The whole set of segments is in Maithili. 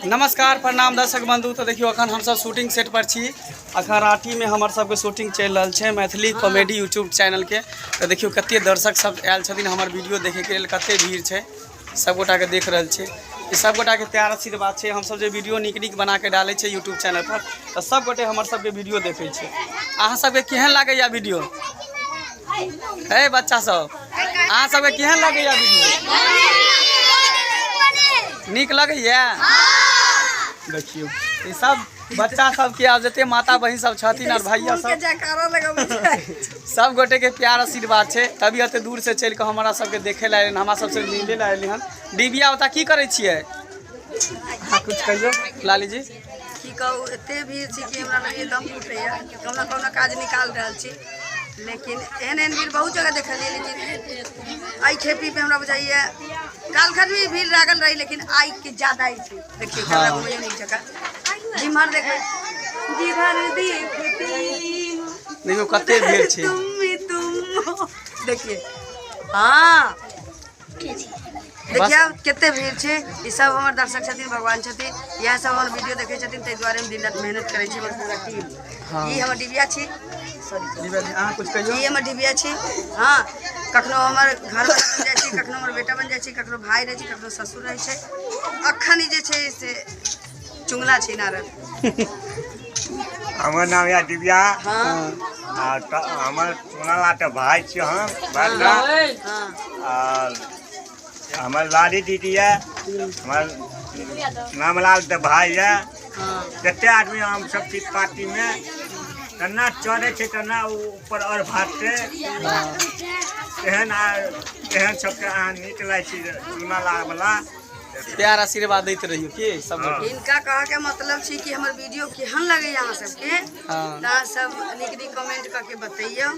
नमस्कार, प्रणाम दर्शक बंधु। तऽ देखियौ, अखन हमसब शूटिंग सेट पर छी। अखन राँटीमे हमर सबके शूटिंग चलि रहल छै मैथिली कॉमेडी यूट्यूब चैनलके। तऽ देखियौ, कते दर्शक सब आयल छथिन हमर वीडियो देखैके लेल। कते भीड़ छै, सब गोटाके देख रहल छै। ई सब गोटाके प्यार आशीर्वाद छै। हमसब जे वीडियो नीक नीक बनाके डालै छै यूट्यूब चैनल पर, तऽ सब गोटे हमर सबके वीडियो देखै छै। अहाँ सबके केहन लागैया वीडियो? हे बच्चा सब, अहाँ सबके केहन लगैया वीडियो? नीक लगैया? देखियौ, ई सब बच्चा सबके आब जते माता बहिन सब छथिन और भैया सब, जयकारा लगबै छै। सब गोटे के प्यार आशीर्वाद छै, तभी एते दूर से चलि कऽ हमरा सबके देखे लए एलनि, हमरा सबसे मिले लए एलनि हन। डिबिया ओतऽ की करै छियै अहाँ? कुछ कहियौ लाली जी। की कहू, एते भीड़ छी कि हमरा लगैए दम टूटैए। कहुना कहुना काज निकाल रहल छी, लेकिन एहन एहन भीड़ बहुत जगह देखलियै, लेकिन एहि खेपी पे हमरा बुझाइए काल्हिखन भी भीड़ लागल रही, लेकिन आइ के ज्यादा ही छै। देखियौ, कैमरा घुमैयौ नीक जकाँ। जिम्हर देखबै, जिधर देखती हूँ, देखियौ, कते भीड़ छै। तुम ही तुम हो। देखिए, हाँ, देखिए कते भीड़ छै। ई सब हमर दर्शक छथिन, भगवान छथिन। इएह सब हमर वीडियो देखै छथिन, ताहि दुआरे हम दिन राति मेहनत करै छी। हमर पूरा टीम। ई हमर डिबिया छी, सॉरी। डिबिया जी, अहाँ कुछ कहियौ। ई हमर डिबिया छी। हाँ, कखनो हमर घरवाला बनि जाइ छै, कखनो हमर बेटा बनि जाइ छै, कखनो भाय रहै छै, कखनो ससुर रहै छै। अखन ई जे छै से चुंगला छै नारद। हमर नाम यऽ दिव्या। आ हमर चुनाला तऽ भाय छी हम बड़का। आर हमर लाली दीदी यऽ, हमर रामलाल तऽ भाय यऽ। जते आदमी हम सब छी पार्टीमे, तेना चढ़ै छै, तेना ओ ऊपर आओर भागतै। एहन आ एहन सबके अहाँ नीक लागै छी चुनाला वाला। प्यार आशीर्वाद दैत रहियौ की सब गोटे। हिनका कहऽके मतलब छै कि हमर वीडियो केहन लगैए अहाँ सबके, तऽ अहाँ सब नीक नीक कमेंट कऽ के बतैयौ।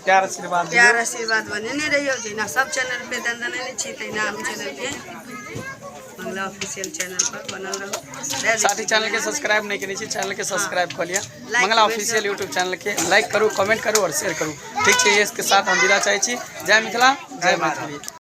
प्यार आशीर्वाद दियौ। प्यार आशीर्वाद बनेने रहियौ। जहिना सब चैनल पे दनदनेने छी, तहिना हम चैनल पे, मंगला ऑफिशियल चैनल पर बनल रहू। साथ ही चैनल के सब्सक्राइब नहीं केने छी, चैनल के सब्सक्राइब कऽ लिअ। Like, Mangala comment official share. YouTube channel के लाइक करू, कमेंट करू और शेयर करू। ठीक छै, इसके साथ हम विदा चाहै छी। जय मिथिला, जय मैथिली।